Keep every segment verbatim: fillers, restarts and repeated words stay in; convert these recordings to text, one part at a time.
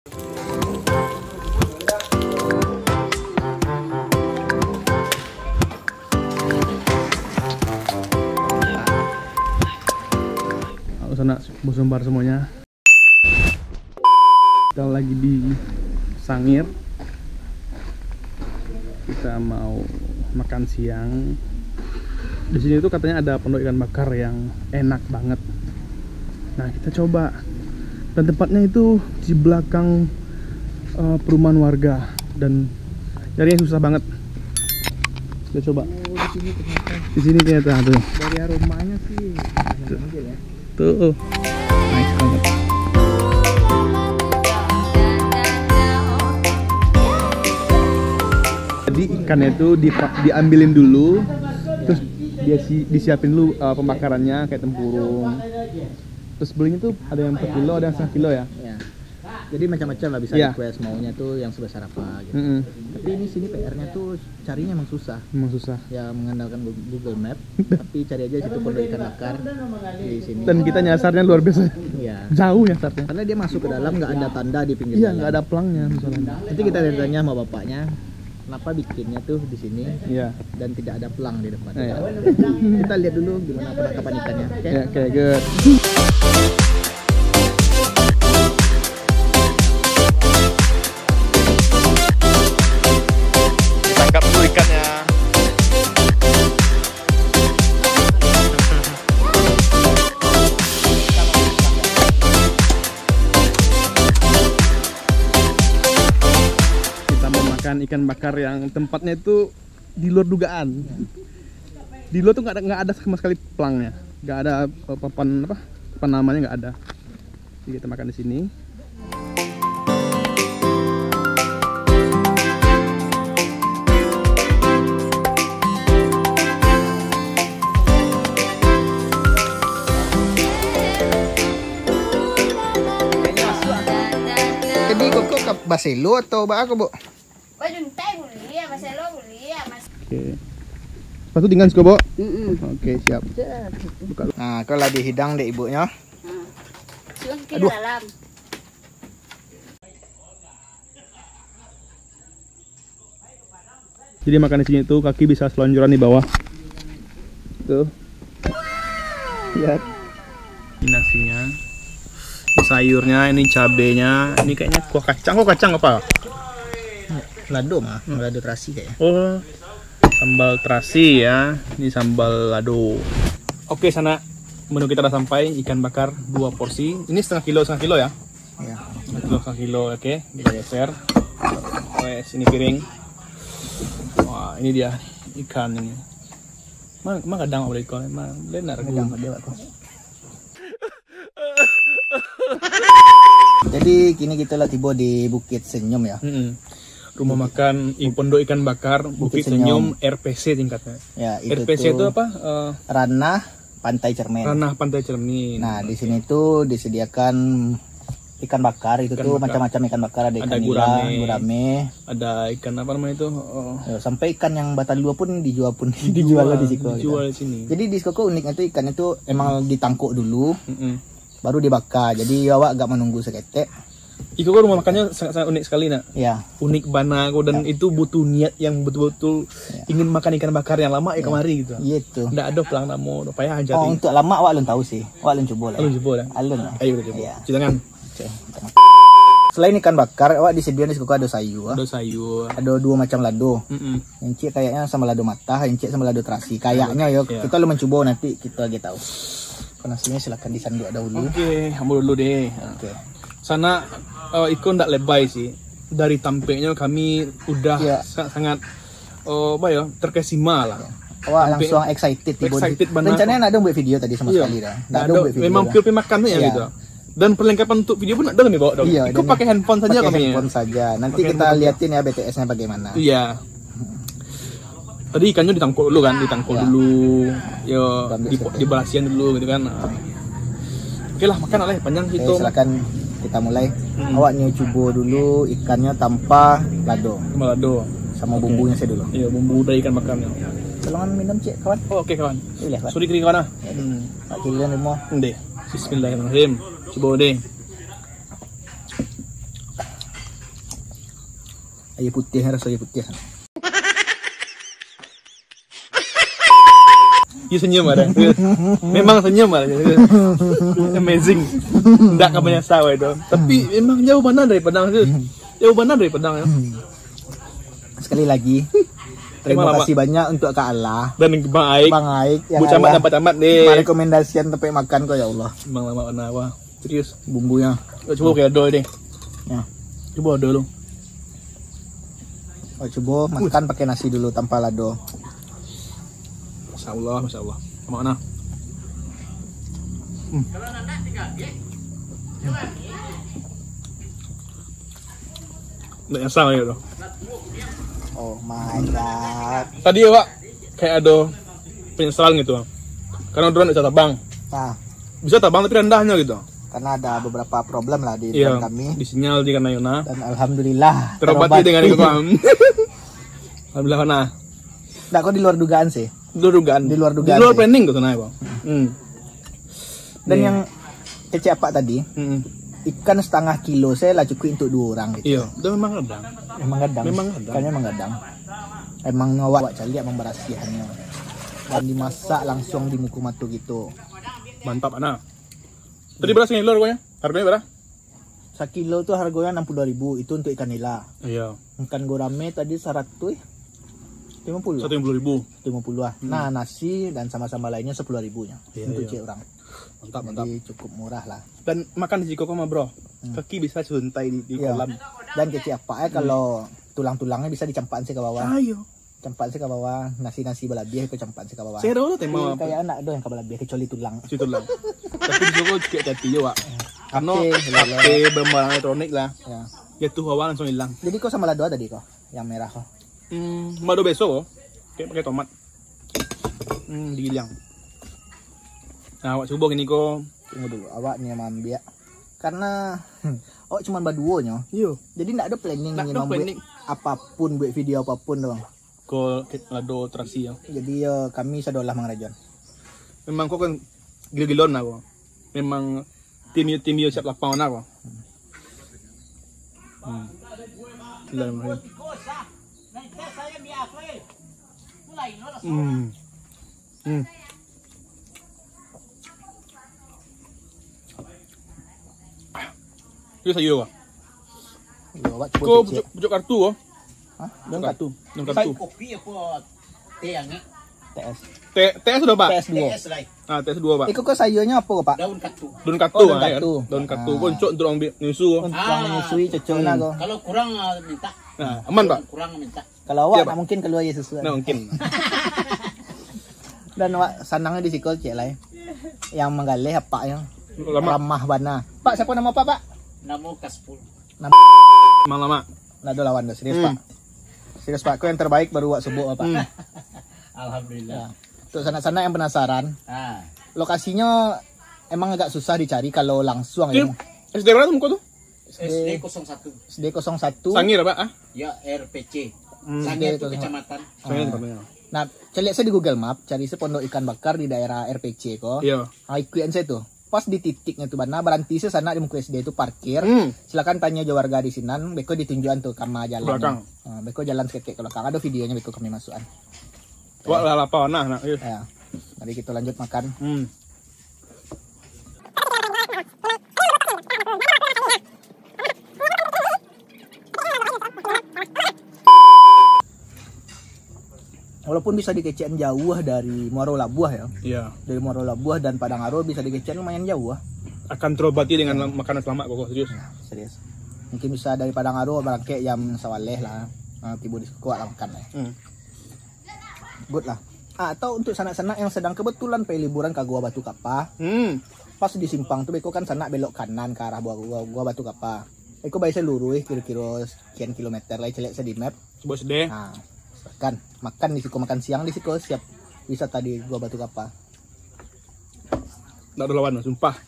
Halo sanak bosumbar semuanya. Kita lagi di Sangir. Kita mau makan siang. Di sini tuh katanya ada pondok ikan bakar yang enak banget. Nah, kita coba. Dan tempatnya itu di belakang, eh, perumahan warga dan nyarinya susah banget. Kita coba. Oh, di sini ternyata. Di sini ternyata tuh. Dari aromanya sih enak banget ya. Tuh. Nice banget. Jadi ikannya itu di, diambilin dulu, terus dia si, disiapin dulu, eh, pembakarannya kayak tempurung. Terus belinya tuh ada yang per kilo, ada yang setengah kilo ya. Ya. Jadi macam-macam lah, bisa Iya. request maunya tuh yang sebesar apa gitu. Mm-mm. Tapi ini sini P R-nya tuh carinya emang susah. Emang susah. Ya mengandalkan Gu-, Google Map, tapi cari aja situ pondok ikan bakar di sini. Dan kita nyasarnya luar biasa. Iya. Jauh nyasarnya. Karena dia masuk ke dalam nggak ada tanda di pinggir Iya, jalan. Nggak ada pelangnya misalnya. Nanti kita tanya sama bapaknya, kenapa bikinnya tuh di sini Iya. dan tidak ada pelang di depan. Iya. Kita lihat dulu gimana penangkapan ikannya. Oke? Ya, oke, good. Tangkap dulu ikannya. Kita mau makan ikan bakar yang tempatnya itu di luar dugaan. Di luar tuh nggak ada, nggak ada sama sekali pelangnya, nggak ada, eh, papan apa, papan namanya nggak ada. Jadi kita makan di sini. Jadi koko ka baselo atau ba ako, Bu? Bajuntai buliah, baselo buliah, Mas. Oke. Sepatu tinggal siko, Bo? Mm-mm. Oke, siap. Siap. Buka. Nah, ko lah dihidang dek ibuknyo. Nah. Suruh ke Aduh. dalam. Jadi makan di sini tuh kaki bisa selonjoran di bawah. Tuh. Lihat. Ini nasinya. Ini sayurnya, ini cabenya, ini kayaknya kuah kacang. Kuah kacang apa? Lado mah, lado terasi kayaknya. Oh, sambal terasi ya. Ini sambal lado. Oke, sanak, menu kita udah sampai, ikan bakar dua porsi. Ini setengah kilo, setengah kilo ya? Ya. Setengah kilo, setengah kilo, oke. Kita geser. Wes, ini piring. Wah, ini dia ikan ini. Ma, ma kadang awak bali ikan, ma benar. Kadang dia, Pak. Jadi, kini kita lah tibo di Bukit Senyum, ya. Mm-mm. Rumah makan i-, Pondok Ikan Bakar Bukit Bukit Senyum. Senyum, R P C tingkatnya. Ya, itu R P C tuh itu apa? Eh, Ranah Pantai Cermin. Ranah Pantai Cermin. Nah, di Oke. sini tuh disediakan ikan bakar, itu Ikan tuh bakar. macam-macam ikan bakar, ada Ada ikan nila, gurame. gurame. Ada ikan apa namanya itu? Oh. Ya, sampai ikan yang batalua pun dijual pun dijual lah di Dijual, situ, gitu. dijual di sini. Jadi di siko uniknya tuh ikannya tuh emang ditangkok dulu, Mm-mm. baru dibakar. Jadi awak agak menunggu saketek. Iko kan rumah makannya sangat-sangat unik sekali, nak. Ya. Unik bana ko, dan Ya. itu butuh niat yang betul-betul Ya. ingin makan ikan bakar yang lamak ya Ya. kemari gitu. Iya tuh. Ndak ada pelang namo, payah Oh, cari. untuk lamak awak alun tahu sih. Awak alun cubo lah. Alun cubo lah. Alun lah. Ayo kita cubo. Ya. Cuci tangan. Oke. Selain ikan bakar, awak disediakan di siko ado sayur. Ada sayur. Ada dua macam lado. Mm-mm. Encik kayaknya sama lado matah, encik sama lado terasi. Kayaknya yo, Ya. kita alun mencubo, nanti kita lagi tahu. Panasnya silakan disanduk dahulu. Oke, ambo dulu deh. Oke. Sanak, eh, iko ndak lebay sih. Dari tampeknyo kami udah Ya. sa-, sangat, eh, apa ya, terkesima lah. Awak Tampek langsung excited tibo di Excited bana. Rencananya ndak ada buat video tadi sama Iya. sekali dah. Ndak Ndak ada ada. buat video Memang lah. pure makan saja Iya. gitu. Dan perlengkapan untuk video pun ndak ada kami bawa dah. Iya, Iko dan pakai handphone saja pakai kami. handphone saja. Nanti Pakai kita handphone saja. liatin ya B T S-nya bagaimana. Iya. Tadi ikannya ditangkok dulu kan, ditangkok Ya. dulu, yo, Ambil di, satu. dibersihan dulu gitu kan. Ah. Oke lah, makan lah, panjang Oke, cerita. silakan kita mulai. Hmm. Awak nyo cubo dulu ikannya tanpa lado. Tanpa lado. Sama Oke. bumbunya saya dulu. Iya, bumbu dari ikan bakarnya. Tolongan minum, cek, kawan. Oh, oke, kawan. Boleh, Pak? Sorry, kiri kawan ah. Hmm. Pak, kiri dan lima. Ndeh. Bismillahirrahmanirrahim. Cubo deh. Aia putiah, raso aia putiah. Dia senyum ada. Memang senyum ada. Amazing. Ndak ka menyesal itu. Tapi memang jauh bana dari Padang tu. Jauh bana dari Padang ya. Sekali lagi, terima kasih banyak untuk Kak Allah. Dan Bang Aik. Bang Aik yang Bu Camat Allah dan Pak Camat ni. Merekomendasikan tempat makan ko, ya Allah. Memang lama bana wah. Serius. Bumbunya. Cuba kayak ado ni. Ya. Cuba ado lu. Oh, cuba makan pakai nasi dulu tanpa lado. Masya Allah, Masya Allah. Sama mana? Hmm. Nggak nyesal ya tu. Oh my God. Tadi awak kayak ada penyesalan gitu. Karena drone bisa terbang. Nah. Bisa terbang tapi rendahnya gitu. Karena ada beberapa problem lah di Iya, drone kami. Di sinyal di karena Yona. Dan alhamdulillah terobati dengan itu, Bang. Alhamdulillah, nah. Nggak, kok di luar dugaan sih. Di luar dugaan. Di luar dugaan Di luar sih. Planning tuh sana, Bang. Hmm. Dan Nih. Yang kecil apa tadi? Hmm. Ikan setengah kilo saya lah cukup untuk dua orang gitu. Iya, itu memang ada. Memang gadang. Memang gadang. Ikannya memang gadang. Emang awak, awak caliak memberasihannya. Dan dimasak langsung di muka mata gitu. Mantap, nah. Tadi berapa sekilo harganya? Harganya berapa? Sekilo tu harganya enam puluh ribu, itu untuk ikan nila. Iya. Ikan gurame tadi seratus lima puluh. Seratus lima puluh ribu. Seratus lima puluh lah. Hmm. Nah, nasi dan sama-sama lainnya sepuluh ribunya. Iya, untuk iya. Cek orang. Mantap, mantap. Jadi cukup murah lah. Dan makan di siko mah, bro. Hmm. Kaki bisa suntai di, di Iya. Kolam. Dan kecil apa eh Hmm. Kalau tulang-tulangnya bisa dicampakan sih ke bawah. Ayo. Campak se ka bawah, nasi-nasi balabiah iko campak se ka bawah. Sero tu tema Tapi apa? Kayak anak doh yang ka balabiah, kecuali tulang. Kecuali tulang. Tapi disuruh cek hati-hati je, Wak. Karena H P, lalo. H P, barang-barang elektronik lah. Ya. Jatuh bawah langsung hilang. Jadi kau sama lado tadi kau, yang merah kau? Hmm, mado beso kau. Kayak pakai tomat. Hmm, digiliang. Nah, awak cubo kini ko. Tunggu dulu, awak ni yang maambiak. Karena awak cuma baduo nyo. Iyo. Jadi ndak ado planning Ndak ingin ado mambuat planning. Apapun, buat video apapun tu. Ko ke-, lado terasi ya. Jadi yo kami sadolah mangarajoan. Memang ko kan gilo-gilo nah ko. Memang tim yo, tim yo siap lapang nah ko. Hmm. Bismillahirrahmanirrahim. Hmm. Hmm. Itu sayur apa? Yo, awak cubo Ko cek-cek. Pucuk, pucuk kartu ko. Hah? Daun kartu. Daun kartu. Kopi apa teh hangat? T S. T-, T S sudah, Pak? T S duo. T S lah. Ah, T S duo, Pak. Iko ko sayurnyo apo ko, Pak? Daun katu. Daun katu, Oh, daun ah, ya. Katu. Daun katu. Ah. Ko untuk orang bi-, nyusu. Untuk Ah. Menyusui cocok Hmm. lah ko. Kalau kurang, ah, minta. Nah, aman, Pak? Kurang minta. Kalau awak Siap, nak Pak. Mungkin kalua je susu. Nah, mungkin. Dan awak sanangnyo di siko, cek lai. Yang manggaleh apaknyo. Lama. Ramah bana. Pak, siapa nama Pak, Pak? Namo Kaspul. Nama Mang Lama. Ndak ado lawan dah, serius, Hmm. Pak. Serius, Pak. Kau yang terbaik baru awak sebut, Pak. Hmm. Alhamdulillah. Ya. Untuk sanak-sanak yang penasaran, Ah. Lokasinyo emang agak susah dicari kalau langsung Tim ya. S D berapa muka tu? S D kosong satu. S D kosong satu. Sangir apa? Ah? Ya, R P C. Hmm. Sangir S D tu kosong satu. Kecamatan. Sangir Ah. Kecamatan. Nah, caliak saja di Google Map, cari se pondok ikan bakar di daerah R P C ko. Iya. Ah, ikutin saja tu. Pas di titiknya tu bana, baranti se sanak di muko S D tu, parkir. Hmm. Silakan tanyo jo warga di sinan, beko ditunjukan tu kama jalan. Belakang. Ah, beko jalan sakekek ke belakang. Ado videonyo beko kami masukan. Wak lah lapar nah, nak. Iya. Ya. Mari kita lanjut makan. Hmm. Walaupun bisa dikecekan jauh dari Muaro Labuah ya. Iya. Dari Muaro Labuah dan Padang Aro bisa dikecekan lumayan jauh lah. Akan terobati dengan Iya. Makanan selamat kok, serius. Nah, serius. Mungkin bisa dari Padang Aro barangkek jam sawaleh lah. Ah, tibo di siko lah makan lah. Hmm. Good lah. Ah, atau untuk sanak-sanak yang sedang kebetulan pai liburan ka Gua Batu Kapa. Hmm. Pas di simpang tu beko kan sanak belok kanan ke arah Gua, Gua, Gua Batu Kapa. Beko bai se luruih kiro-kiro sekian kilometer lai, caliak se di map. Sebut sedih. Nah, makan, makan di siko, makan siang di siko, siap wisata di Gua Batu Kapa. Ndak ado lawan, sumpah.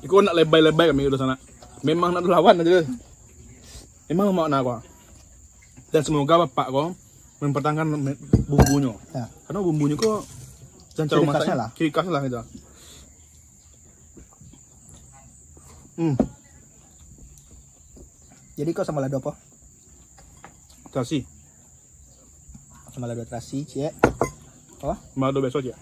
Iko ndak lebay-lebay kami udah sanak. Memang ndak ado lawan aja. Memang lemak nah ko. Dan semoga bapak ko mempertahankan me-, bumbunyo. Ya. Karena bumbunyo ko dan Ciri cara khasnya masaknya lah. Ciri khas lah gitu. Hmm. Jadi kau sama lado apa? Terasi. Balado terasi, ciek. Apa? Balado biaso, ciek.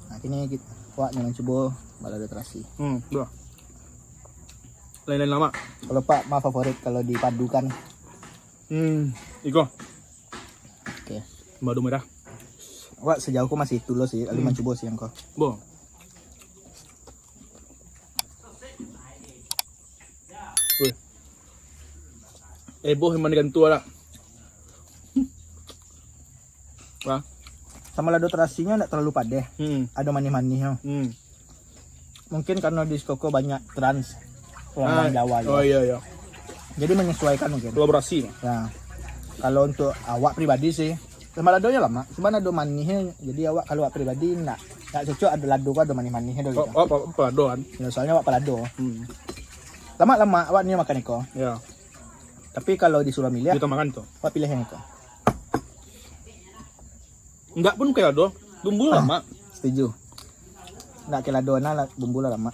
Nah, kini kit- awak ni mancubo balado terasi. Hmm, dah. Lain-lain lamak. Kalau Pak, ma favorit kalau dipadukan. Hmm, iko. Oke. Balado merah. Awak sejauh ko masih tulus sih, lalu mancubo sih yang ko. Bo. Weh. Eh, boh memang digantu lah. Wah. Sama lado terasinyo ndak terlalu padeh. Hmm. Ada manih-manihnyo. Hmm. Mungkin karena di Skoko banyak trans orang Ah, Jawa ya. Oh iya iya. Jadi menyesuaikan mungkin. Kolaborasi. Ya. Kalau untuk awak pribadi sih, sama ladonya lama. Cuman ada manisnya. Jadi awak kalau awak pribadi ndak ndak cocok ada lado kau ada manih-manihnyo tu. Oh, Gitu. oh, apa, apa lado kan? Ya, soalnya awak pelado. Hmm. Lama-lama awak ni makan iko. Ya. Tapi kalau disuruh milih, Kita makan tuh. awak pilih yang iko. Enggak pun kayak lado. Bumbu lama. Setuju. Ndak kayak lado nah lah, bumbu lah lama.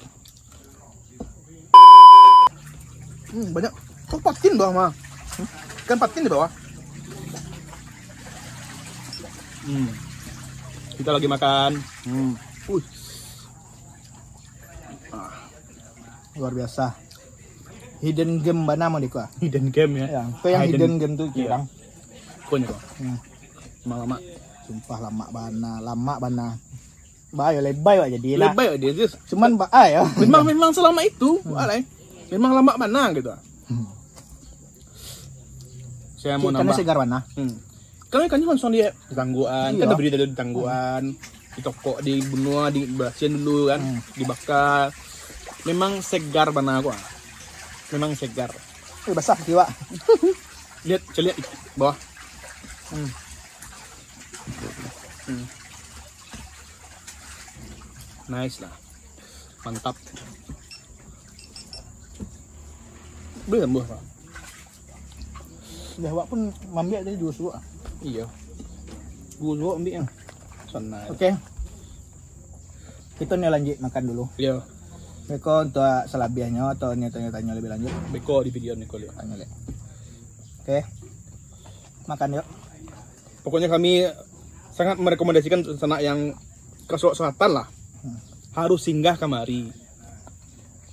Hmm, banyak. Oh, patin bawah mah. Kan patin di bawah. Hmm. Kita lagi makan. Hmm. Uh. Luar biasa. Hidden gem bana mau dikua. Hidden gem ya. Ya, itu yang Hidden- hidden gem tu Iya. Cirang. Konyol kok. Hmm. Lama-lama. Sumpah lama bana, lama bana. Bayo lebai awak jadi lah. Lebai dia just. Cuman ba ah ya. Memang memang selama itu, alai. Memang lama mana gitu. Saya mau Karena nambah. Segar bana. Hmm. Kan ikannya langsung di tangguan, kan Iya. beri dari tangguan, ditokok, dibunuh, dibersihin dulu kan, dibakar. Memang segar bana kok. Memang segar. Eh, basah kaki awak. Lihat, celiak bawah. Hmm. Hmm. Nice lah. Mantap. Boleh tambah, Pak. Dah awak pun mambiak tadi dua suruh ah. Iya. Dua suruh ambil yang sana. Oke. Kita ni lanjut makan dulu. Iya. Beko untuk salabiahnyo atau ni tanya-tanya lebih lanjut. Beko di video ni kau lihat. Tanya lek. Oke. Makan yuk. Pokoknya kami sangat merekomendasikan sanak yang ke Solok Selatan lah. Harus singgah kamari.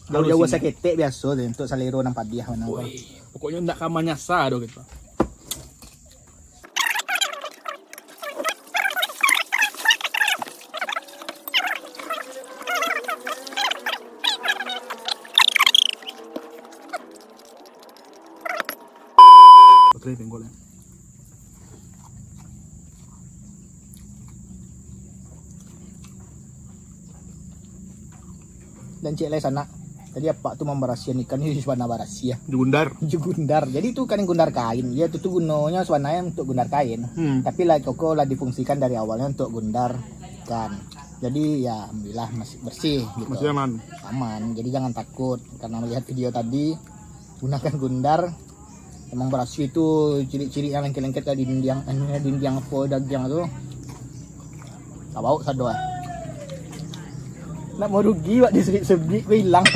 Jauh-jauh Harus singgah. Saketek biaso tu untuk salero nan padiah mana. Woi, pokoknya ndak ka manyasa doh gitu. Baterai pinggol ya. Dan cek lai sanak. Tadi apak tu mambarasiahan ikan ni sabana barasiah. Jugundar. Jugundar. Jadi tu kan gundar kain. Ya tu tu gunonyo sabananyo untuk gundar kain. Hmm. Tapi lah koko lah difungsikan dari awalnya untuk gundar ikan. Jadi ya alhamdulillah masih bersih gitu. Masih aman. Aman. Jadi jangan takut karena melihat video tadi gunakan gundar. Emang barasiah tu ciri-ciri yang lengket-lengket ka dindiang, eh, dindiang apa dagiang tu. Kabau sado ah. Nak mau rugi wak disebik-sebik ku hilang.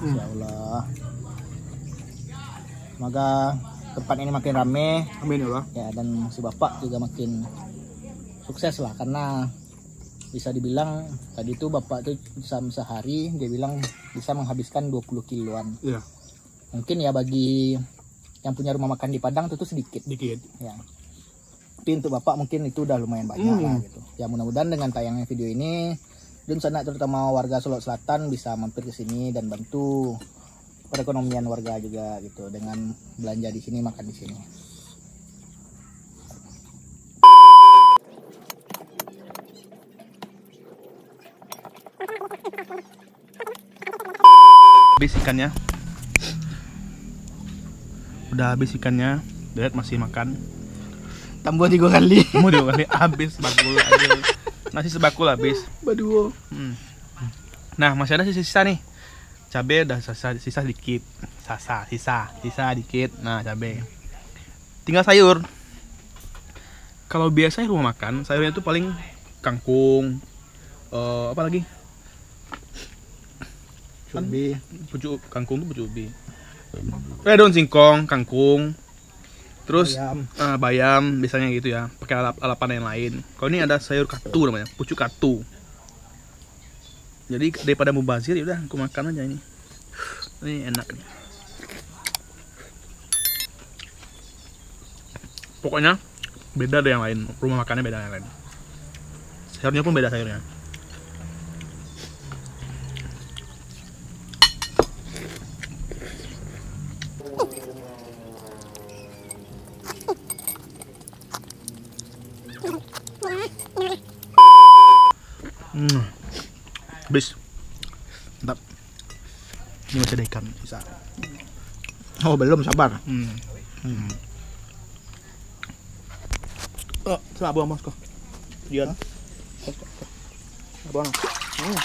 Ya Allah. Semoga tempat ini makin rame Amin ya Allah. ya dan si bapak juga makin sukses lah karena bisa dibilang tadi tu bapak tu sam sehari dia bilang bisa menghabiskan dua puluh kiloan. Iya. Mungkin ya bagi yang punya rumah makan di Padang tu tu sedikit. Dikit. Ya. Tapi untuk bapak mungkin itu udah lumayan banyak Hmm. lah gitu. Ya mudah-mudahan dengan tayangnya video ini dunsanak terutama warga Solok Selatan bisa mampir ke sini dan bantu perekonomian warga juga gitu dengan belanja di sini makan di sini. Habis ikannya. Udah habis ikannya, Deret masih makan. Tambah tiga kali. Mau dua kali habis bakul aja. Nasi sebakul habis. Berdua. Hmm. Nah, masih ada sisa-sisa nih. Cabe udah sisa, sisa dikit. Sasa, sisa, sisa dikit. Nah, cabe. Tinggal sayur. Kalau biasanya rumah makan, sayurnya itu paling kangkung, eh, apa lagi? Cabe. Pucuk kangkung tuh pucuk ubi. Eh, daun singkong, kangkung, terus bayam, ah, bayam, misalnya gitu ya, pakai alap-, alapan yang lain. Kalau ini ada sayur katu namanya, pucuk katu. Jadi daripada mubazir, ya udah, aku makan aja ini. Ini enak nih. Pokoknya beda dari yang lain, rumah makannya beda dari yang lain. Sayurnya pun beda sayurnya. Hmm. Habis. Mantap. Ini masih ada ikan, bisa. Oh, belum, sabar. Hmm. Hmm. Oh, sabar, Mas, kok. Dian. Hah? Abang. Hmm.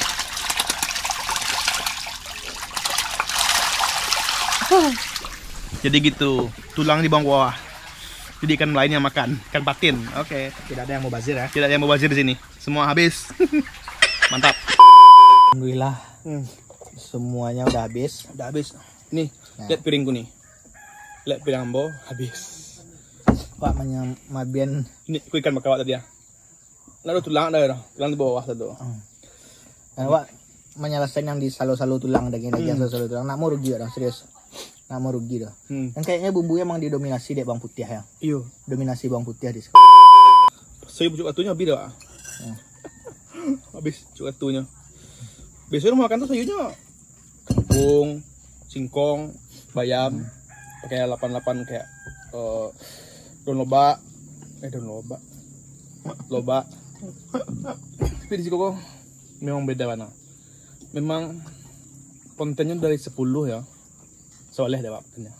Jadi gitu, tulang dibuang ke bawah. Jadi ikan lain yang makan, ikan patin. Oke. Tidak ada yang mubazir ya. Tidak ada yang mubazir di sini. Semua habis. Mantap. Alhamdulillah. Hmm. Semuanya udah habis. Udah habis. Nih, nah, lihat piringku nih. Lihat piring ambo habis. Pak manyam-, mabian. Ini aku ikan bakawak tadi ya. Ndak ada tulang, ndak ada. Tulang di bawah satu. Hmm. Dan awak manyalasaian yang di salo-salo tulang, daging-daging, hmm, salo-salo tulang. Nak mau rugi orang, serius. Nak mau rugi dah. Hmm. Dan kayaknya bumbunya emang didominasi dek bawang putih ya. Iyo. Dominasi bawang putih di sini. Sayur pucuk katunyo habis dah, Pak. Hmm. Habis pucuk katunyo. Biasanya rumah makan tu sayurnya kangkung, singkong, bayam, hmm, pakai lapan-lapan kayak, eh, daun lobak, eh, daun lobak, lobak. Tapi di siko ko memang beda bana. Memang kontennya dari sepuluh ya, soleh deh, Pak, kontennya.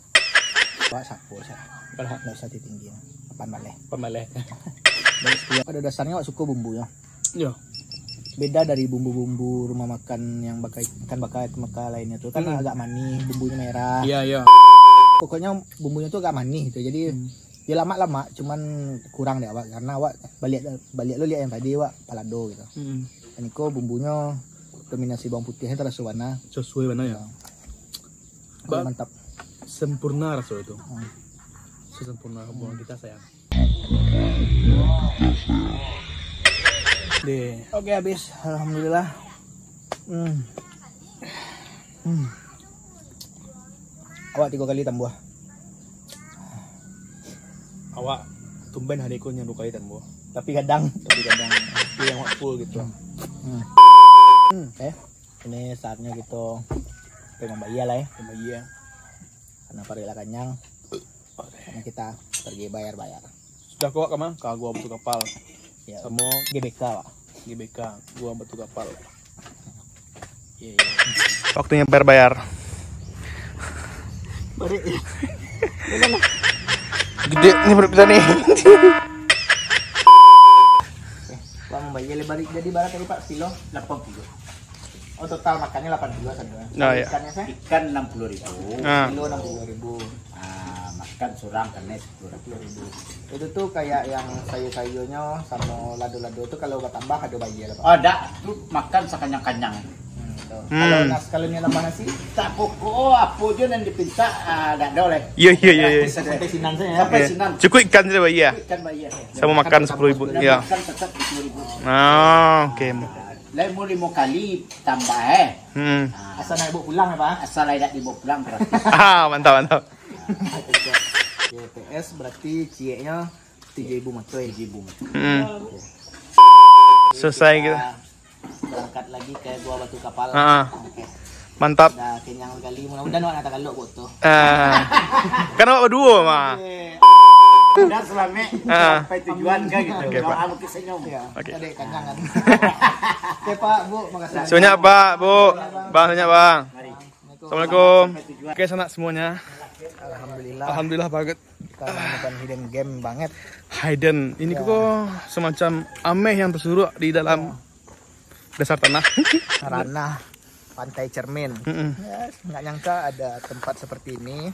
Pak sapo, sa-, Berhak. Nggak usah tinggi, lapan baleh. Lapan baleh. Dari sepuluh. Pada dasarnya awak suka bumbunya. Iya. Beda dari bumbu-bumbu rumah makan yang bakar, ikan bakar, ikan bakar lainnya tuh. Kan, hmm, agak manis, bumbunya merah. Iya, iya. Pokoknya bumbunya tuh agak manis gitu. Jadi, hmm, ya lamak-lamak, cuman kurang deh awak. Karena awak baliak, baliak lo lihat yang tadi, awak palado gitu. Hmm. Dan iko bumbunya dominasi bawang putihnya terasa warna. Sesuai warna ya. Ya. Ba-, mantap. Sempurna rasa itu. Hmm. Sesempurna hubungan kita, sayang. Deh. Oke, habis. Alhamdulillah. Hmm. Hmm. Awak tiga kali tambah. Awak tumben hari ko nyo dua kali tambah. Tapi kadang. Tapi kadang. Tapi yang awak full gitu. Hmm. Hmm. Eh, ini saatnya kita, kita mambayar lah ya. Mambayar. Karena paruik lah kanyang. Oke. Karena kita pergi bayar-bayar. Sudah kok, Kama? Ka Gua Batu Kapal. Ya. Samo G B K, Pak. G B K, Gua Batu Kapal. Iya, iya. Waktunya bayar-bayar. Balik. Gede nih perut kita nih. Pak, mambayar le balik. Jadi, bara tadi, Pak, sekilo? Delapan puluh. Oh, total makannya delapan puluh saja. Oh, iya. Ikannya, saya? Ikan enam puluh ribu. Ah. Kilo enam puluh ribu. Ah, makan surang kena sepuluh ribu. Sepuluh ribu. Itu tuh kayak yang sayur-sayurnya sama lado-lado tuh kalau bertambah ada bayar, Pak? Oh, dak. Tu makan sakanyang-kanyang. Hmm, betul. Hmm. Kalau nas-, kalau ni tambah nasi? Tak pokok, apa je yang dipinta, ah, dak ada oleh. Iya, iya, iya, iya. Gratis sampai sinan saja, ya? Sampai sinan. Cukup ikan saja, Pak, iya. Cukup ikan, Pak, iya. Sama makan sepuluh ribu, iya. Makan tetap sepuluh ribu. Ah, oke. Lain mau lima kali tambah, eh. Hmm. Ah. Asal nak bawa pulang, apa? Asal nak dibawa pulang, gratis. Ah, mantap, mantap. Oke, P S berarti cieknya tujuh ribu mantoi. Tujuh ribu mantoi. Hmm. Oke. Selesai kita. Berangkat lagi ke Gua Batu Kapal. Ah. Oke. Mantap. Dah kenyang sekali. Mudah-mudahan awak nak takalok buat tu. Ah. Kan awak berdua, mah. Oke. Dah selamat sampai tujuan kan gitu. Oke, Pak. Doa bukit senyum. Ya, oke. Tadi kenyang kan. Oke, Pak, Bu, makasih. Sebanyak, Pak, Bu. Bang, sebanyak, Bang. Mari. Assalamualaikum. Oke, sanak semuanya. Alhamdulillah. Alhamdulillah banget. Kita menemukan hidden gem banget. Hidden. Ini kok semacam ameh yang tersuruh di dalam dasar tanah. Ranah Pantai Cermin. Mm-mm. Ya, nggak nyangka ada tempat seperti ini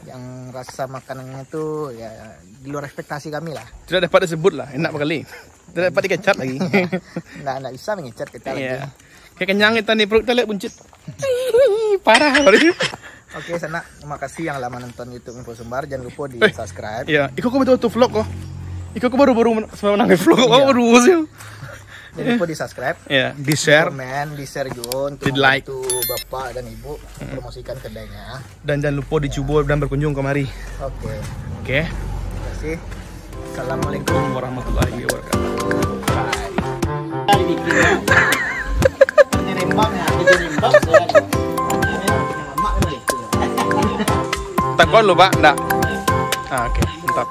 yang rasa makanannya tuh ya di luar ekspektasi kami lah. Tidak dapat disebut lah, enak sekali. Tidak dapat dikecap lagi. Nggak, nggak bisa mengecap kita lagi. Iya. Kayak kenyang kita nih, perut kita lihat buncit. Parah. Oke, sanak, terima kasih yang lah menonton YouTube Info Sumbar. Jangan lupa di-subscribe. Ya, iko aku betul tu vlog kok. Iko aku baru-baru men- sebenarnya vlog kok Iya. baru sih. Jangan lupa di-subscribe, Ya, di-share. Komen, di-share juga untuk Di-like. Membantu bapak dan ibu promosikan kedainya. Dan jangan lupa dicubo dan berkunjung kemari. Oke, Oke. terima kasih. Assalamualaikum. Warahmatullahi wabarakatuh. Ini rembang ya, ini rembang. Ini lemak itu. Takon lu, Pak, ndak? Ah, oke, mantap.